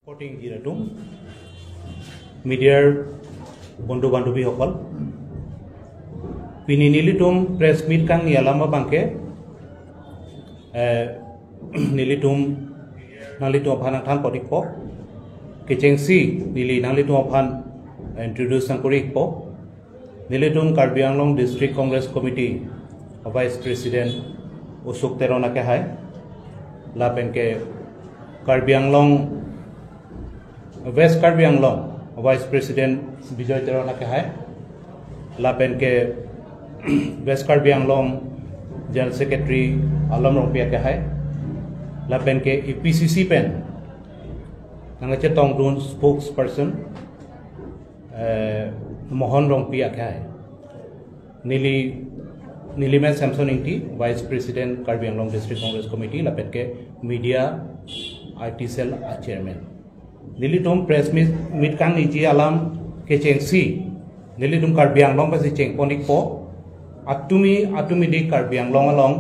জিৰাটুম মিডিয়াৰ বন্ধু বান্ধৱীসকল পিনি নিলিতুম প্ৰেছ মিট কাং নিয়ালামা বাংকে নিলিতুম নালিতুম আফান থান পদিক কেচেংচি নিলি নালিতুম আফান ইন্ট্ৰডিউচ কৰি প নিলিতুম Karbi Anglong district Congress committee vice president Ashok তেৰণাকে হাই লাপেনকে Karbi Anglong west Karbi Anglong vice president Bijoy তেৰণাকে হাই লাপেনকে west Karbi Anglong general secretary Alam ৰংপিয়াকে হাই লাপেনকে E P C C PAN নাঙাচে টংডুন spokes person Mohan ৰংপিয়াকে হাই নীলি Nilima Samson Ingti vice president Karbi Anglong district Congress committee লাপেনকে media I T cell chairman Nilitum press meet kang niji alam ke cheng si Nilitum Karbi Anglong pasi cheng ponik po atumi atumi di Karbi Anglong along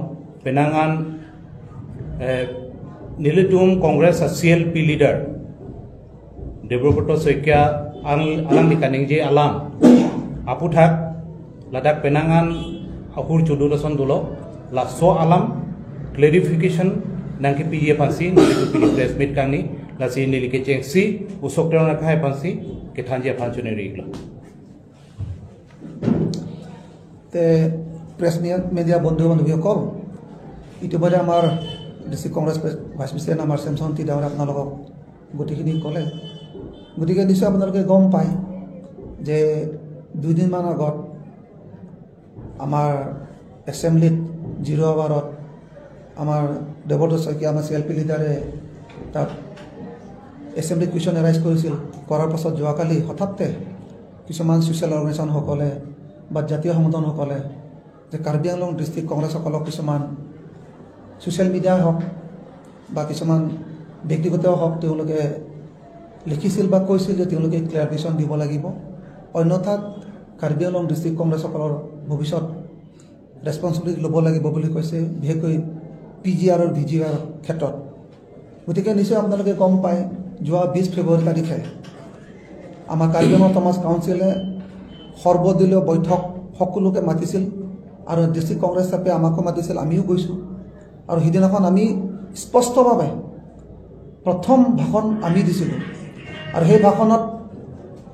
penangan Nilitum Congress CLP leader Debabrata Saikia alang dikaning je alam aputhak ladak penangan ahur chuduloson dulo la so alam clarification nangki PA pansi Nilitum pini press meet kang ni lasi nili ke cheng si usok terang khai pansi ke thanjia phanchune rigla তে press media বন্ধু বান্ধৱীসকল ইতিমধ্যে আমাৰ district Congress vice president আমাৰ Samson T ডাঙৰীয়া আপোনালোকক গোটেইখিনি ক'লে। গতিকে নিশ্চয় আপোনালোকে গম পায় যে দুদিনমান আগত আমাৰ এছেম্বলিত জিৰ' আৱাৰত আমাৰ দেৱব্ৰত শইকীয়া আমাৰ চি এল পি লিডাৰে তাত এছেম্বলিত কুৱেশ্যন এৰাইজ কৰিছিল। কৰাৰ পাছত যোৱাকালি হঠাতে কিছুমান ছ'চিয়েল অৰ্গেনাইজেশ্যনসকলে বা জাতীয় সংগঠনসকলে যে কাৰ্বি আংলং ডিষ্ট্ৰিক্ট কংগ্ৰেছসকলক কিছুমান ছ'চিয়েল মিডিয়াই হওক বা কিছুমান ব্যক্তিগত হওক তেওঁলোকে লিখিছিল বা কৈছিল যে তেওঁলোকে ক্লেৰিফিকেশ্যন দিব লাগিব, অন্যথাত কাৰ্বি আংলং ডিষ্ট্ৰিক্ট কংগ্ৰেছসকলৰ ভৱিষ্যত ৰেচপনচিবিলিটি ল'ব লাগিব বুলি কৈছে, বিশেষকৈ পি জি আৰ আৰু ভি জি আৰৰ ক্ষেত্ৰত। গতিকে নিশ্চয় আপোনালোকে গম পায় যোৱা 20 ফেব্ৰুৱাৰী তাৰিখে আমাৰ কাৰ্বি আংলং অট'নমাছ কাউন্সিলে সৰ্বদলীয় বৈঠক সকলোকে মাতিছিল আৰু ডিষ্ট্ৰিক্ট কংগ্ৰেছ হিচাপে আমাকো মাতিছিল, আমিও গৈছোঁ। আৰু সিদিনাখন আমি স্পষ্টভাৱে প্ৰথম ভাষণ আমি দিছিলোঁ আৰু সেই ভাষণত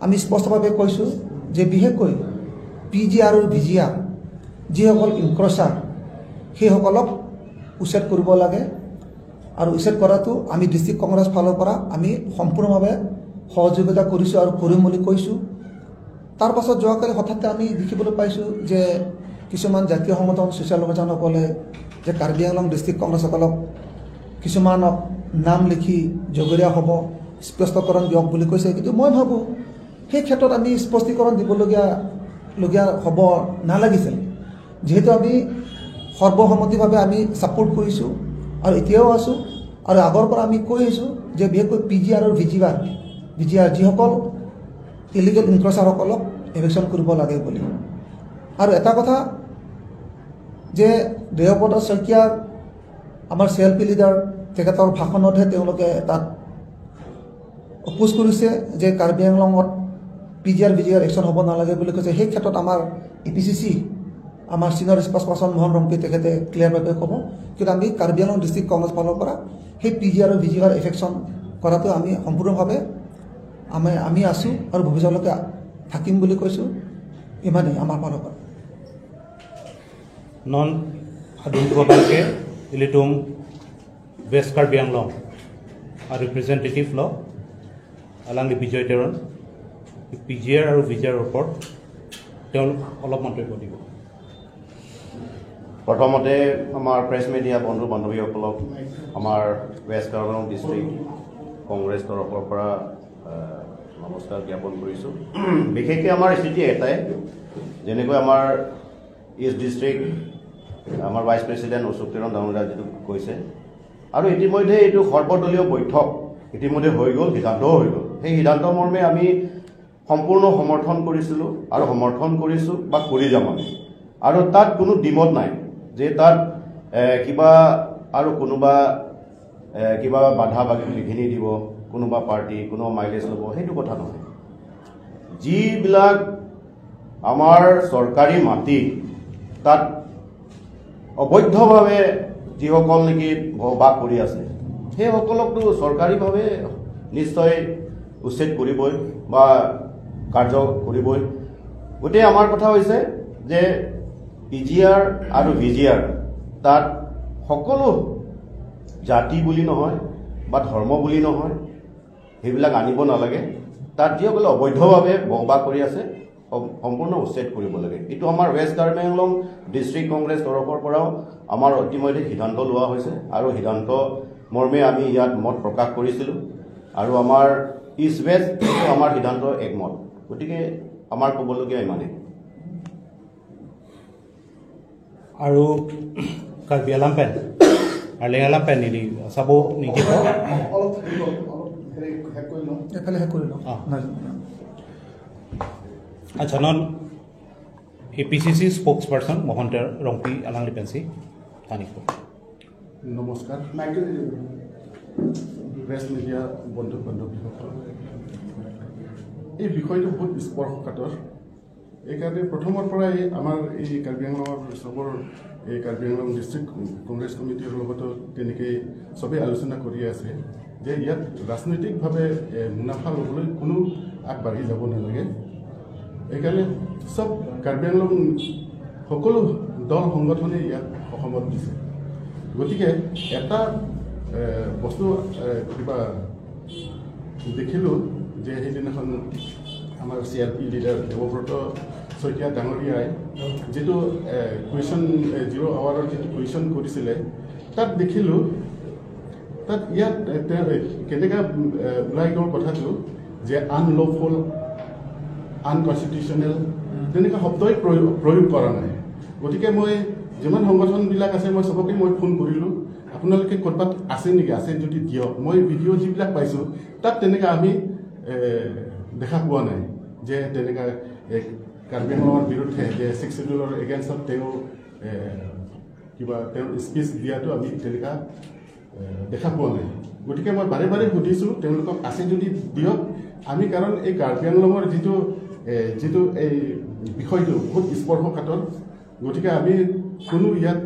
আমি স্পষ্টভাৱে কৈছোঁ যে বিশেষকৈ পি জি আৰু ভি জি আৰ যিসকল ইনক্ৰচাৰ সেইসকলক উচ্ছেদ কৰিব লাগে আৰু উচ্ছেদ কৰাটো আমি ডিষ্ট্ৰিক্ট কংগ্ৰেছ ফালৰ পৰা আমি সম্পূৰ্ণভাৱে সহযোগিতা কৰিছোঁ আৰু কৰিম বুলি কৈছোঁ। তাৰ পাছত যোৱাকালি হঠাতে আমি দেখিবলৈ পাইছোঁ যে কিছুমান জাতীয় সংগঠন ছ'চিয়েল অৰ্গেনাইজেশ্যনসকলে যে কাৰ্বি আংলং ডিষ্ট্ৰিক্ট কংগ্ৰেছসকলক কিছুমানক নাম লিখি জগৰীয়া হ'ব, স্পষ্টকৰণ দিয়ক বুলি কৈছে। কিন্তু মই ভাবোঁ সেই ক্ষেত্ৰত আমি স্পষ্টীকৰণ দিবলগীয়া লগীয়া হ'ব নালাগিছিল, যিহেতু আমি সৰ্বসন্মতিভাৱে আমি ছাপোৰ্ট কৰিছোঁ আৰু এতিয়াও আছোঁ আৰু আগৰ পৰা আমি কৈ আহিছোঁ যে বিশেষকৈ পি জি আৰ আৰু ভি জি আৰ যিসকল ইলিগেল ইনক্ৰচাৰসকলক এভিকশ্যন কৰিব লাগে বুলি। আৰু এটা কথা যে দেৱব্ৰত শইকীয়া আমাৰ চি এল পি লিডাৰ তেখেতৰ ভাষণতহে তেওঁলোকে তাত অপোজ কৰিছে যে Karbi আংলঙত P G R V G R action হ'ব নালাগে বুলি কৈছে। সেই ক্ষেত্ৰত আমাৰ ই পি চি চি আমাৰ ছিনিয়ৰ স্প'ক্স পাৰ্চন মোহন ৰংপি তেখেতে ক্লিয়াৰভাৱে ক'ব। কিন্তু আমি কাৰ্বি আংলং ডিষ্ট্ৰিক্ট কংগ্ৰেছ ফালৰ পৰা সেই পি জি আৰু ভি জি আৰ এফেকশ্যন কৰাটো আমি সম্পূৰ্ণভাৱে আমি আছোঁ আৰু ভৱিষ্যতলৈকে থাকিম বুলি কৈছোঁ। ইমানেই আমাৰ ফালৰ পৰা। নন আদুমকে ইলিতুম ৱেষ্ট কাৰ্বি আংলং আৰু ৰিপ্ৰেজেণ্টেটিভ ল আলাংলি বিজয় তেৰণ পি জি আৰ আৰু ভি জি আৰৰ ওপৰত তেওঁলোক অলপ মন্তব্য দিব। প্ৰথমতে আমাৰ প্ৰেছ মিডিয়া বন্ধু বান্ধৱীসকলক আমাৰ ৱেষ্ট কাৰ্বি আংলং ডিষ্ট্ৰিক্ট কংগ্ৰেছ তৰফৰ পৰা নমস্কাৰ জ্ঞাপন কৰিছোঁ। বিশেষকৈ আমাৰ স্থিতি এটাই, যেনেকৈ আমাৰ ইষ্ট ডিষ্ট্ৰিক্ট আমাৰ ভাইচ প্ৰেচিডেণ্ট অশোক তেৰণ ডাঙৰীয়া যিটো কৈছে, আৰু ইতিমধ্যে এইটো সৰ্বদলীয় বৈঠক ইতিমধ্যে হৈ গ'ল, সিদ্ধান্তও হৈ গ'ল। সেই সিদ্ধান্ত মৰ্মে আমি সম্পূৰ্ণ সমৰ্থন কৰিছিলোঁ আৰু সমৰ্থন কৰিছোঁ বা কৰি যাম আমি। আৰু তাত কোনো দ্বিমত নাই যে তাত কিবা আৰু কোনোবা কিবা বাধা বিঘিনি দিব, কোনোবা পাৰ্টি কোনোবা মাইলেজ ল'ব, সেইটো কথা নহয়। যিবিলাক আমাৰ চৰকাৰী মাটি তাত অবৈধভাৱে যিসকল নেকি বসবাস কৰি আছে, সেইসকলকতো চৰকাৰীভাৱে নিশ্চয় উচ্ছেদ কৰিবই বা কাৰ্য কৰিবই। গতিকে আমাৰ কথা হৈছে যে পি জি আৰ আৰু ভি জি আৰ তাত সকলো জাতি বুলি নহয় বা ধৰ্ম বুলি নহয়, সেইবিলাক আনিব নালাগে। তাত যিসকলে অবৈধভাৱে বসবাস কৰি আছে সম্পূৰ্ণ উচ্ছেদ কৰিব লাগে। এইটো আমাৰ ৱেষ্ট কাৰ্বি আংলং ডিষ্ট্ৰিক্ট কংগ্ৰেছ তৰফৰ পৰাও আমাৰ ইতিমধ্যে সিদ্ধান্ত লোৱা হৈছে আৰু সিদ্ধান্ত মৰ্মে আমি ইয়াত মত প্ৰকাশ কৰিছিলোঁ আৰু আমাৰ ইষ্ট ৱেষ্ট আমাৰ সিদ্ধান্ত একমত। গতিকে আমাৰ ক'বলগীয়া ইমানেই। আৰু কাৰ্বি আলাম্পেন আৰু লেঙালাম্পেন নিলি চাব নিদিব। আচ্ছা, non A P C C spokesperson Mahanta Rongpi Alang লিপেঞ্চি থানিক। নমস্কাৰ প্ৰেছ মিডিয়া বন্ধু বান্ধৱীসকল, এই বিষয়টো বহুত স্পৰ্শকাতৰ। এইকাৰণে প্ৰথমৰ পৰাই আমাৰ এই কাৰ্বি আংলঙৰ চবৰ এই কাৰ্বি আংলং ডিষ্ট্ৰিক্ট কংগ্ৰেছ কমিটিৰ লগতো তেনেকেই চবেই আলোচনা কৰি আছে যে ইয়াত ৰাজনৈতিকভাৱে মুনাফা ল'বলৈ কোনো আগবাঢ়ি যাব নালাগে। এইকাৰণে চব কাৰ্বি আংলং সকলো দল সংগঠনে ইয়াত সহমত দিছে। গতিকে এটা বস্তু কিবা দেখিলোঁ যে সেইদিনাখন আমাৰ C L P leader Debabrata Saikia ডাঙৰীয়াই যিটো কুৱেশ্যন জিৰ' আৱাৰৰ যিটো কুৱেশ্যন কৰিছিলে, তাত দেখিলোঁ তাত ইয়াত কেনেকুৱা ওলাই গ'ল কথাটো যে আনলফুল, আনকনষ্টিটিউশ্যনেল তেনেকুৱা শব্দই প্ৰয়োগ কৰা নাই। গতিকে মই যিমান সংগঠনবিলাক আছে মই চবকে মই ফোন কৰিলোঁ, আপোনালোকে ক'ৰবাত আছে নেকি, আছে যদি দিয়ক। মই ভিডিঅ' যিবিলাক পাইছোঁ তাত তেনেকুৱা আমি দেখা পোৱা নাই যে তেনেকুৱা কাৰ্বি আংলঙৰ বিৰুদ্ধে যে ছিক্স শ্বেডিউলৰ এগেইনষ্টত তেওঁ কিবা তেওঁৰ স্পীচ দিয়াটো আমি তেনেকুৱা দেখা পোৱা নাই। গতিকে মই বাৰে বাৰে সুধিছোঁ তেওঁলোকক আছে যদি দিয়ক। আমি কাৰণ এই কাৰ্বি আংলঙৰ যিটো যিটো এই বিষয়টো বহুত স্পৰ্শকাতৰ, গতিকে আমি কোনো ইয়াত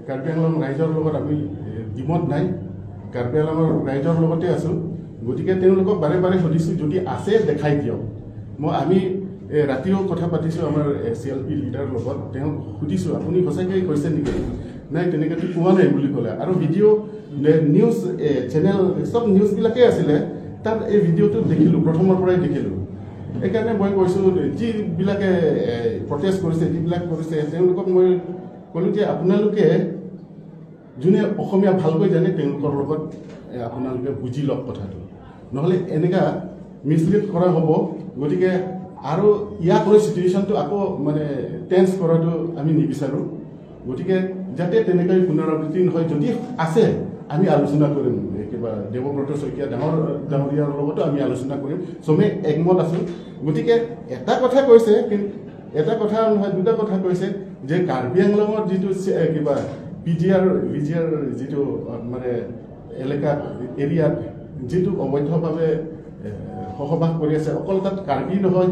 কাৰ্বি আংলং ৰাইজৰ লগত আমি দ্বিমত নাই, কাৰ্বি আংলঙৰ ৰাইজৰ লগতে আছোঁ। গতিকে তেওঁলোকক বাৰে বাৰে সুধিছোঁ যদি আছে দেখাই দিয়ক। আমি ৰাতিও কথা পাতিছোঁ আমাৰ চি এল পি লিডাৰৰ লগত, তেওঁক সুধিছোঁ আপুনি সঁচাকৈ কৈছে নেকি, নাই তেনেকৈতো কোৱা নাই বুলি ক'লে। আৰু ভিডিঅ' নিউজ চেনেল চব নিউজবিলাকেই আছিলে, তাত এই ভিডিঅ'টো দেখিলোঁ, প্ৰথমৰ পৰাই দেখিলোঁ। সেইকাৰণে মই কৈছোঁ যিবিলাকে প্ৰটেষ্ট কৰিছে, যিবিলাক কৰিছে, তেওঁলোকক মই ক'লোঁ যে আপোনালোকে যোনে অসমীয়া ভালকৈ জানে তেওঁলোকৰ লগত আপোনালোকে বুজি লওক কথাটো, নহ'লে এনেকুৱা মিছলিড কৰা হ'ব। গতিকে আৰু ইয়াক লৈ চিটুৱেশ্যনটো আকৌ মানে টেন্স কৰাটো আমি নিবিচাৰোঁ। গতিকে যাতে তেনেকৈ পুনৰাবৃত্তি নহয়, যদি আছে আমি আলোচনা কৰিম, কিবা দেৱব্ৰত শইকীয়া ডাঙৰীয়াৰ লগতো আমি আলোচনা কৰিম, চবেই একমত আছোঁ। গতিকে এটা কথা কৈছে, কিন্তু এটা কথা নহয় দুটা কথা কৈছে যে কাৰ্বি আংলঙত যিটো কিবা P G R V G R যিটো মানে এলেকাত এৰিয়াত যিটো অবৈধভাৱে বসবাস কৰি আছে, অকল তাত কাৰ্বি নহয়,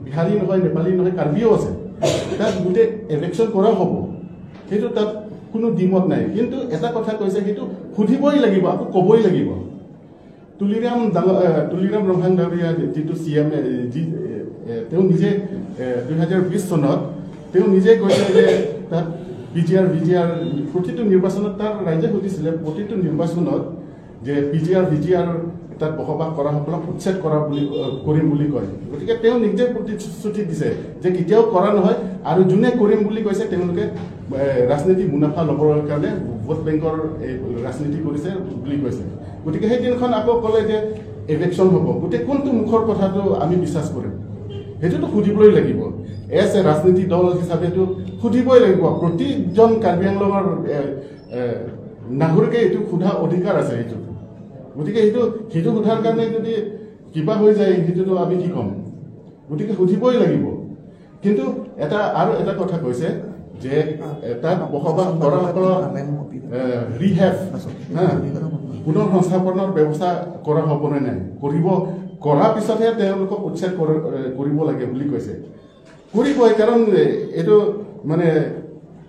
বিহাৰী নহয়, নেপালী নহয়, কাৰ্বিও আছে, তাত গোটেই ইলেকশ্যন কৰা হ'ব, সেইটো তাত কোনো দ্বিমত নাই। কিন্তু এটা কথা কৈছে, সেইটো সুধিবই লাগিব, আকৌ ক'বই লাগিব। তুলিৰাম ৰংহাং ডাঙৰীয়া যিটো চি এম যি তেওঁ নিজে 2020 চনত তেওঁ নিজে কৈছে যে তাত P G R V G R প্ৰতিটো নিৰ্বাচনত তাৰ ৰাইজে সুধিছিলে, প্ৰতিটো নিৰ্বাচনত যে P G R V G R তাত বসবাস কৰাসকলক উচ্ছেদ কৰা বুলি কৰিম বুলি কয়। গতিকে তেওঁ নিজে প্ৰতিশ্ৰুতি দিছে যে কেতিয়াও কৰা নহয়, আৰু যোনে কৰিম বুলি কৈছে তেওঁলোকে ৰাজনীতি মুনাফা ল'বৰ কাৰণে ভোট বেংকৰ এই ৰাজনীতি কৰিছে বুলি কৈছে। গতিকে সেইদিনাখন আকৌ ক'লে যে ইলেকশ্যন হ'ব, গোটেই কোনটো মুখৰ কথাটো আমি বিশ্বাস কৰিম, সেইটোতো সুধিবই লাগিব। এজ এ ৰাজনীতি দল হিচাপেতো সুধিবই লাগিব, প্ৰতিজন কাৰ্বি আংলঙৰ নাগৰিকে এইটো সোধা অধিকাৰ আছে সেইটো। গতিকে সেইটো সোধাৰ কাৰণে যদি কিবা হৈ যায় সেইটোতো আমি কি ক'ম, গতিকে সুধিবই লাগিব। কিন্তু এটা আৰু এটা কথা কৈছে যে তাত বসবাস কৰাসকলৰ ৰিহেব, হা, পুনৰ সংস্থাপনৰ ব্যৱস্থা কৰা হ'বনে নাই, কৰিব, কৰাৰ পিছতহে তেওঁলোকক উচ্ছেদ কৰিব লাগে বুলি কৈছে। কৰিবই, কাৰণ এইটো মানে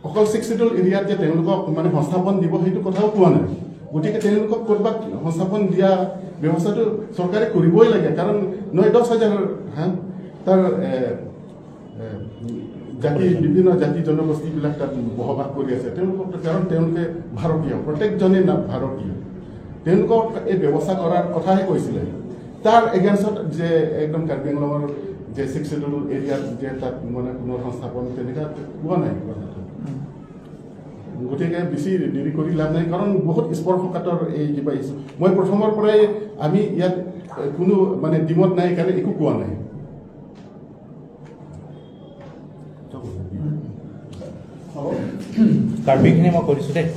অকল ছিক্স চিডুল এৰিয়াত যে তেওঁলোকক মানে সংস্থাপন দিব সেইটো কথাও কোৱা নাই। গতিকে তেওঁলোকক ক'ৰবাত সংস্থাপন দিয়া ব্যৱস্থাটো চৰকাৰে কৰিবই লাগে, কাৰণ 9-10 হাজাৰ হা তাৰ জাতি, বিভিন্ন জাতি জনগোষ্ঠীবিলাক তাত বসবাস কৰি আছে। তেওঁলোকক, কাৰণ তেওঁলোকে ভাৰতীয়, প্ৰত্যেকজনে ভাৰতীয়, তেওঁলোকক এই ব্যৱস্থা কৰাৰ কথাহে কৈছিলে। তাৰ এগেইনষ্টত যে একদম কাৰ্বি আংলঙৰ যে ছিক্স চিডুল এৰিয়াত যে তাত মানে পুনৰ সংস্থাপন তেনেকুৱা কোৱা নাই কথাটো। গতিকে বেছি দেৰি কৰি লাভ নাই, কাৰণ বহুত স্পৰ্শকাতৰ এই কিবা ইছ্যু। মই প্ৰথমৰ পৰাই আমি ইয়াত কোনো মানে দ্বিমত নাই কাৰণে একো কোৱা নাই। কাৰ্বিখিনি মই কৰিছোঁ দেই।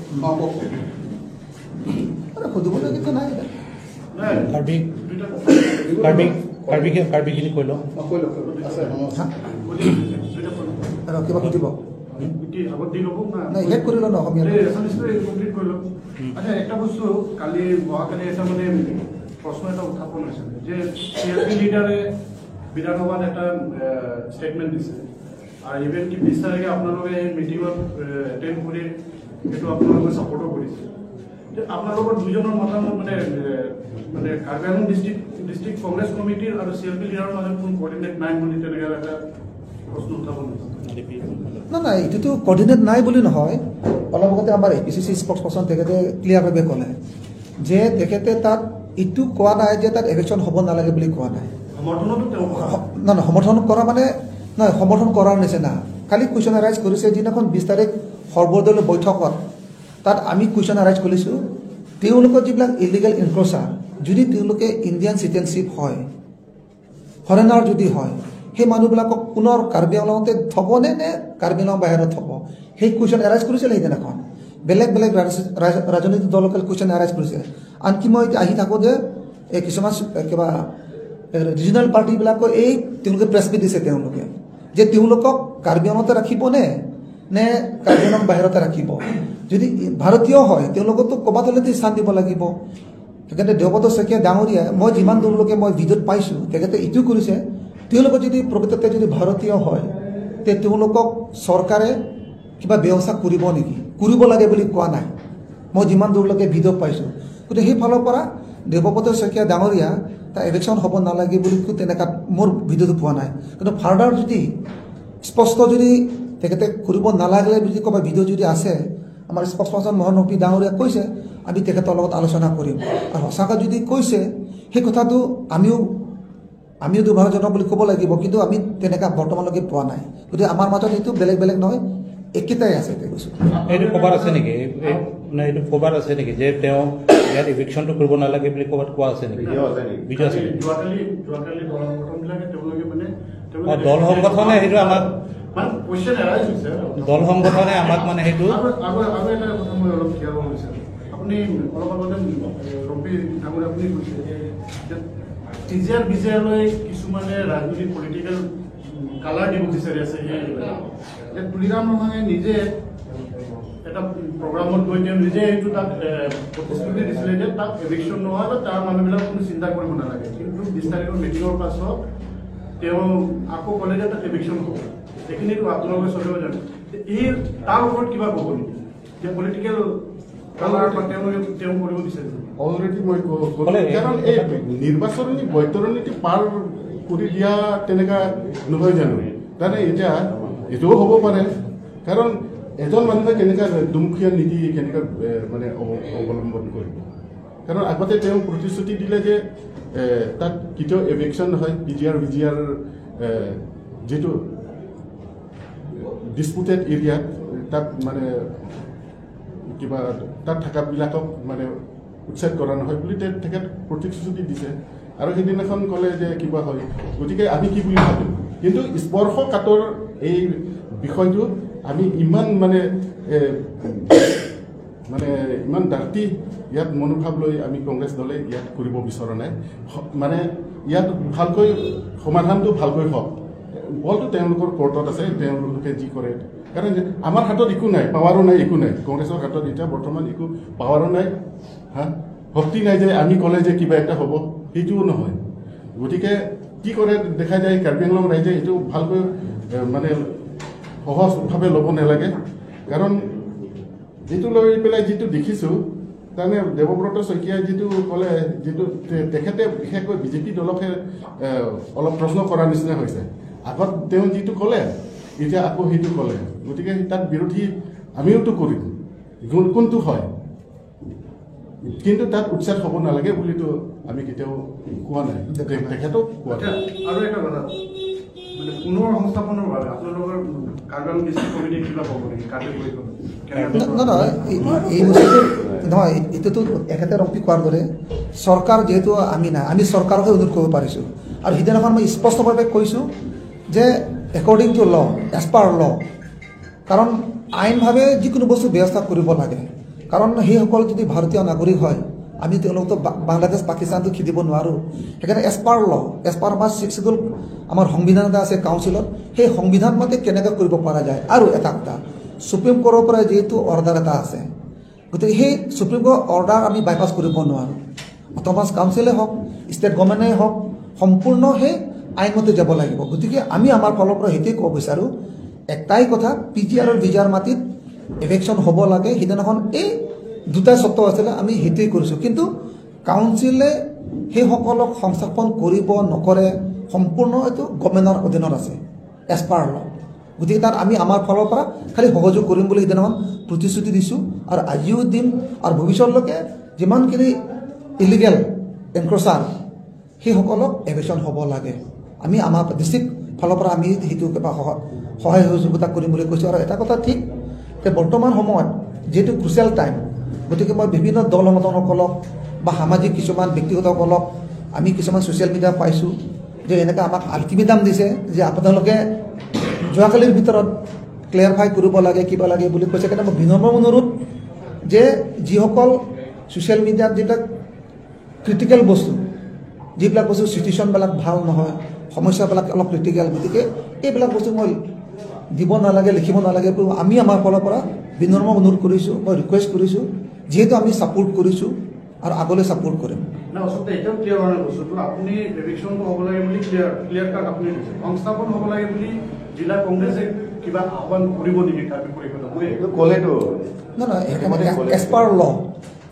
সুধিবলৈ নাই। কাৰ্বি কাৰ্বি কাৰ্বি কাৰ্বিখিনি কৈ লওঁ। কিবা সুধিব? নাই, শেষ কৰি লওঁ অসমীয়া। আচ্ছা, একটা বস্তু কালি অহাকালি এটা মানে প্ৰশ্ন এটা উত্থাপন হৈছিলে যে চি এল পি লিডাৰে বিধানসভাত এটা ষ্টেটমেণ্ট দিছে, আৰু ইভেন কি 20 তাৰিখে আপোনালোকে সেই মিটিঙত এটেণ্ড কৰি সেইটো আপোনালোকে ছাপৰ্টো কৰিছে। আপোনালোকৰ দুজনৰ মতামত মানে মানে কাৰ্বি আংলং ডিষ্ট্ৰিক্ট কংগ্ৰেছ কমিটিৰ আৰু চি এল পি লিডাৰৰ মাজত কোনো কৰ্ডিনেট নাই বুলি তেনেকৈ এটা প্ৰশ্ন উত্থাপন হৈছে। নাই নাই, এইটোতো কৰ্ডিনেট নাই বুলি নহয়। অলপ আগতে আমাৰ A P C C spokesperson তেখেতে ক্লিয়াৰভাৱে ক'লে যে তেখেতে তাত এইটো কোৱা নাই যে তাত ইলেকশ্যন হ'ব নালাগে বুলি কোৱা নাই। নাই নাই, সমৰ্থন কৰা মানে নহয়, সমৰ্থন কৰাৰ নিচিনা খালি কুৱেশ্যন এৰাইজ কৰিছে। যিদিনাখন 20 তাৰিখ সৰ্বদলীয় বৈঠকত তাত আমি কুৱেশ্যন এৰাইজ কৰিছোঁ, তেওঁলোকৰ যিবিলাক ইলিগেল এনক্ৰ'চাৰ, যদি তেওঁলোকে ইণ্ডিয়ান চিটিজেনশ্বিপ হয়, ফৰেনাৰ যদি হয়, সেই মানুহবিলাকক পুনৰ কাৰ্বি আংলঙতে থ'বনে নে কাৰ্বি আংলং বাহিৰত থ'ব, সেই কুৱেশ্যন এৰাইজ কৰিছিলে সেইদিনাখন। বেলেগ বেলেগ ৰাজনৈতিক দলকে কুৱেশ্যন এৰাইজ কৰিছে। আনকি মই এতিয়া আহি থাকোঁতে এই কিছুমান কিবা ৰিজনেল পাৰ্টিবিলাকৰ এই তেওঁলোকে প্ৰেছ মিট দিছে, তেওঁলোকে যে তেওঁলোকক কাৰ্বি আংলঙতে ৰাখিবনে নে কাৰ্বি আংলং বাহিৰতে ৰাখিব। যদি ভাৰতীয় হয় তেওঁলোকতো ক'ৰবাত হ'লেতো স্থান দিব লাগিব। সেইকাৰণে দেৱব্ৰত শইকীয়া ডাঙৰীয়াই, মই যিমান দূৰলৈকে মই ভিডিঅ'ত পাইছোঁ, তেখেতে এইটো কৰিছে, তেওঁলোকক যদি প্ৰকৃততে যদি ভাৰতীয় হয় তে তেওঁলোকক চৰকাৰে কিবা ব্যৱস্থা কৰিব নেকি, কৰিব লাগে বুলি কোৱা নাই, মই যিমান দূৰলৈকে ভিডিঅ' পাইছোঁ। গতিকে সেইফালৰ পৰা দেৱব্ৰত শইকীয়া ডাঙৰীয়া তাৰ ইলেকশ্যন হ'ব নালাগে বুলি তেনেকুৱা মোৰ ভিডিঅ'টো পোৱা নাই। কিন্তু ফাৰ্ডাৰ যদি স্পষ্ট যদি তেখেতে কৰিব নালাগিলে বুলি ক'বা ভিডিঅ' যদি আছে, আমাৰ স্পষ্ট মোহন ৰূপী ডাঙৰীয়াক কৈছে, আমি তেখেতৰ লগত আলোচনা কৰিম। আৰু সঁচাকৈ যদি কৈছে সেই কথাটো আমিও দুৰ্ভাগ্যজনক বুলি ক'ব লাগিব, কিন্তু আমি তেনেকুৱা বৰ্তমানলৈকে পোৱা নাই। গতিকে আমাৰ মাজত সেইটো বেলেগ বেলেগ নহয়, একেটাই আছে। কৈছোঁ এইটো ক'ৰবাত আছে নেকি, এইটো ক'ৰবাত আছে নেকি যে তেওঁ ইয়াত ইভিকশ্যনটো কৰিব নালাগে বুলি ক'ৰবাত কোৱা আছে নেকি? ভিডিঅ' আছে নেকি? দল সংগঠনে সেইটো আমাক দল সংগঠনে আমাক মানে সেইটো এটা কথা মই অলপ ক্লিয়াৰ হ'ব বিচাৰোঁ। আপুনি অলপ আগতে ৰবি ডাঙৰীয়া আপুনি কৈছে যে T G R B G আৰলৈ কিছুমানে ৰাজনৈতিক পলিটিকেল কালাৰ দিব বিচাৰি আছে। সেই তুলিৰাম ৰঙাঙে নিজে এটা প্ৰগ্ৰামত গৈ তেওঁ নিজে এইটো তাত প্ৰতিশ্ৰুতি দিছিলে যে তাত এভিকশ্যন নহয় বা তাৰ মানুহবিলাক কোনো চিন্তা কৰিব নালাগে। কিন্তু 20 তাৰিখৰ মিটিঙৰ পাছত তেওঁ আকৌ ক'লে যে তাত এভিকশ্যন হ'ব। এইখিনিতো আপোনালোকে চলিব জানে, এই তাৰ ওপৰত কিবা ক'ব নেকি যে পলিটিকেল কালাৰ তেওঁলোকে তেওঁ কৰিব বিচাৰিছে? অলৰেডি মই কাৰণ এই নিৰ্বাচনী বৈতৰণীটো পাৰ কৰি দিয়া তেনেকুৱা নহয় জানো? তাৰমানে এতিয়া এইটোও হ'ব পাৰে, কাৰণ এজন মানুহে কেনেকুৱা দুমুখীয়া নীতি কেনেকুৱা মানে অৱলম্বন কৰিব? কাৰণ আগতে তেওঁ প্ৰতিশ্ৰুতি দিলে যে তাত কেতিয়াও এভিকশ্যন নহয়, P G R V G R যিটো ডিছপুটেড এৰিয়াত তাত মানে কিবা তাত থকাবিলাকক মানে উচ্ছেদ কৰা নহয় বুলি তেখেত প্ৰতিশ্ৰুতি দিছে। আৰু সেইদিনাখন ক'লে যে কিবা হয়, গতিকে আমি কি বুলি ভাবিম? কিন্তু স্পৰ্শকাতৰ এই বিষয়টো আমি ইমান মানে মানে ইমান ডাৰ্টি ইয়াত মনোভাৱ লৈ আমি কংগ্ৰেছ দলে ইয়াত কৰিব বিচৰা নাই। মানে ইয়াত ভালকৈ সমাধানটো ভালকৈ হওক, বলটো তেওঁলোকৰ কোৰ্টত আছে, তেওঁলোকে যি কৰে। কাৰণ আমাৰ হাতত একো নাই, পাৱাৰো নাই, একো নাই। কংগ্ৰেছৰ হাতত এতিয়া বৰ্তমান একো পাৱাৰো নাই, হা শক্তি নাই যে আমি ক'লে যে কিবা এটা হ'ব, সেইটোও নহয়। গতিকে কি কৰে দেখা যায়, কাৰ্বি আংলং ৰাইজে এইটো ভালকৈ মানে সহজভাৱে ল'ব নালাগে। কাৰণ যিটো লৈ পেলাই যিটো দেখিছোঁ, তাৰমানে দেৱব্ৰত শইকীয়াই যিটো ক'লে, যিটো তেখেতে বিশেষকৈ বিজেপি দলকহে অলপ প্ৰশ্ন কৰাৰ নিচিনা হৈছে। আগত তেওঁ যিটো ক'লে, এতিয়া আকৌ সেইটো ক'লে। গতিকে তাত বিৰোধী আমিওতো কৰিম, কোনটো হয়, কিন্তু তাত উচ্ছেদ হ'ব নালাগে বুলিতো আমি কেতিয়াও কোৱা নাই, তেখেতেও কোৱা নাই। আৰু এটা কথা, মানে পুনৰ সংস্থাপনৰ বাবে আপোনালোকৰ কাৰ্বি আংলং ডিষ্ট্ৰিক্ট কমিটিয়ে কিবা ক'ব নেকি? কাৰ্বি পৰিষদ নহয়, এই বস্তুটো নহয়, এইটোতো এখেতে ৰংপি কোৱাৰ দৰে চৰকাৰ যিহেতু আমি নাই, আমি চৰকাৰকে অনুৰোধ কৰিব পাৰিছোঁ। আৰু সিদিনাখন মই স্পষ্টভাৱে কৈছোঁ যে according to law, as per law, কাৰণ আইনভাৱে যিকোনো বস্তু ব্যৱস্থা কৰিব লাগে। কাৰণ সেইসকল যদি ভাৰতীয় নাগৰিক হয়, আমি তেওঁলোকতো বাংলাদেশ পাকিস্তানটো খেদিব নোৱাৰোঁ। সেইকাৰণে as per law, as per আমাৰ ছিক্স চিডিউল আমাৰ সংবিধান এটা আছে কাউন্সিলত, সেই সংবিধান মতে কেনেকৈ কৰিব পৰা যায়। আৰু এটা কথা, সুপ্ৰিম কোৰ্টৰ পৰা যিহেতু অৰ্ডাৰ এটা আছে, গতিকে সেই সুপ্ৰিম কোৰ্টৰ অৰ্ডাৰ আমি বাইপাছ কৰিব নোৱাৰোঁ। অট'নমাছ কাউন্সিলে হওক, ষ্টেট গভৰ্ণমেণ্টেই হওক, সম্পূৰ্ণ সেই আইনমতে যাব লাগিব। গতিকে আমি আমাৰ ফালৰ পৰা সেইটোৱে ক'ব বিচাৰোঁ, একটাই কথা, পি জি আৰু বি জি আৰ মাটিত এভিকশ্যন হ'ব লাগে। সিদিনাখন এই দুটা চৰ্ত আছিলে, আমি সেইটোৱেই কৰিছোঁ। কিন্তু কাউন্সিলে সেইসকলক সংস্থাপন কৰিব নকৰে সম্পূৰ্ণ এইটো গভৰ্ণমেণ্টৰ অধীনত আছে, এজ পাৰ ল। গতিকে তাত আমি আমাৰ ফালৰ পৰা খালি সহযোগ কৰিম বুলি সিদিনাখন প্ৰতিশ্ৰুতি দিছোঁ, আৰু আজিও দিম। আৰু ভৱিষ্যতলৈকে যিমানখিনি ইলিগেল এনক্ৰচাৰ সেইসকলক এভিকশ্যন হ'ব লাগে, আমি আমাৰ ডিষ্ট্ৰিক্ট ফালৰ পৰা আমি সেইটো কিবা সহায় সহযোগিতা কৰিম বুলি কৈছোঁ। আৰু এটা কথা ঠিক যে বৰ্তমান সময়ত যিহেতু ক্ৰুচিয়েল টাইম, গতিকে মই বিভিন্ন দল সংগঠনসকলক বা সামাজিক কিছুমান ব্যক্তিগতসকলক আমি কিছুমান ছ'চিয়েল মিডিয়া পাইছোঁ যে এনেকৈ আমাক আল্টিমেটাম দিছে যে আপোনালোকে যোৱাকালিৰ ভিতৰত ক্লিয়াৰিফাই কৰিব লাগে, কিবা লাগে বুলি কৈছে। সেইকাৰণে মই বিনম্ৰ অনুৰোধ যে যিসকল ছ'চিয়েল মিডিয়াত যিবিলাক ক্ৰিটিকেল বস্তু, যিবিলাক বস্তু চিটুৱেশ্যনবিলাক ভাল নহয়, সমস্যাবিলাক অলপ ক্ৰিটিকেল, গতিকে এইবিলাক বস্তু মই দিব নালাগে, লিখিব নালাগে। আমি আমাৰ ফালৰ পৰা বিনম্ৰ অনুৰোধ কৰিছোঁ, মই ৰিকুৱেষ্ট কৰিছোঁ, যিহেতু আমি ছাপোৰ্ট কৰিছোঁ আৰু আগলৈ ছাপোৰ্ট কৰিম। না, আচলতে এতিয়াও ক্লিয়াৰ হোৱা নাই বস্তুটো। আপুনি এভিকশ্যনটো হ'ব লাগে বুলি ক্লিয়াৰ কাট আপুনি দিছে, সংস্থাপন হ'ব লাগে বুলি জিলা কংগ্ৰেছে কিবা আহ্বান কৰিব নেকি কাৰ্বি পৰিষদক? ক'লেতো নহয়, as per law,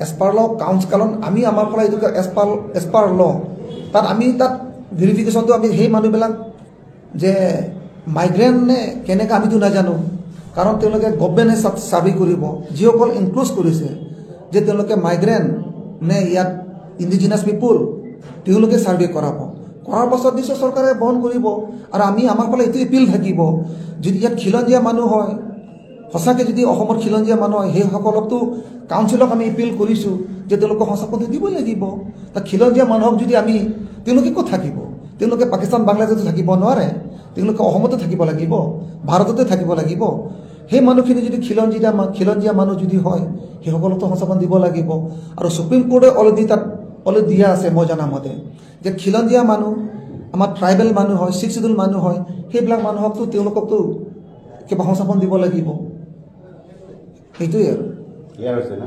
as per law council, কাৰণ আমি আমাৰ পৰা এইটো এজ পাৰ ল, তাত আমি তাত ভেৰিফিকেশ্যনটো আমি সেই মানুহবিলাক যে মাইগ্ৰেণ্ট নে কেনেকৈ আমিতো নাজানো, কাৰণ তেওঁলোকে গভমেণ্টে চাৰ্ভে কৰিব। যিসকল ইনক্লুজ কৰিছে যে তেওঁলোকে মাইগ্ৰেণ্ট নে ইয়াত ইণ্ডিজিনাছ পিপুল, তেওঁলোকে ছাৰ্ভে কৰাব, কৰাৰ পাছত নিশ্চয় চৰকাৰে বহন কৰিব। আৰু আমি আমাৰ ফালে এইটো এপিল থাকিব, যদি ইয়াত খিলঞ্জীয়া মানুহ হয়, সঁচাকৈ যদি অসমৰ খিলঞ্জীয়া মানুহ হয়, সেইসকলকতো কাউন্সিলক আমি এপিল কৰিছোঁ যে তেওঁলোকক সংস্থাপনটো দিবই লাগিব। তা খিলঞ্জীয়া মানুহক যদি আমি, তেওঁলোকে ক'ত থাকিব? তেওঁলোকে পাকিস্তান বাংলাদেশতো থাকিব নোৱাৰে, তেওঁলোকে অসমতে থাকিব লাগিব, ভাৰততে থাকিব লাগিব। সেই মানুহখিনি যদি খিলঞ্জীয়া মানুহ যদি হয়, সেইসকলকতো সংস্থাপন দিব লাগিব। আৰু সুপ্ৰিম কোৰ্টে অলৰেডি তাত অলৰেডি দিয়া আছে, মই জনামতে, যে খিলঞ্জীয়া মানুহ, আমাৰ ট্ৰাইবেল মানুহ হয়, ছিক্স চিডিউল মানুহ হয়, সেইবিলাক মানুহকতো তেওঁলোককতো কিবা সংস্থাপন দিব লাগিব। সেইটোৱেই আৰু ক্লিয়াৰ হৈছে না?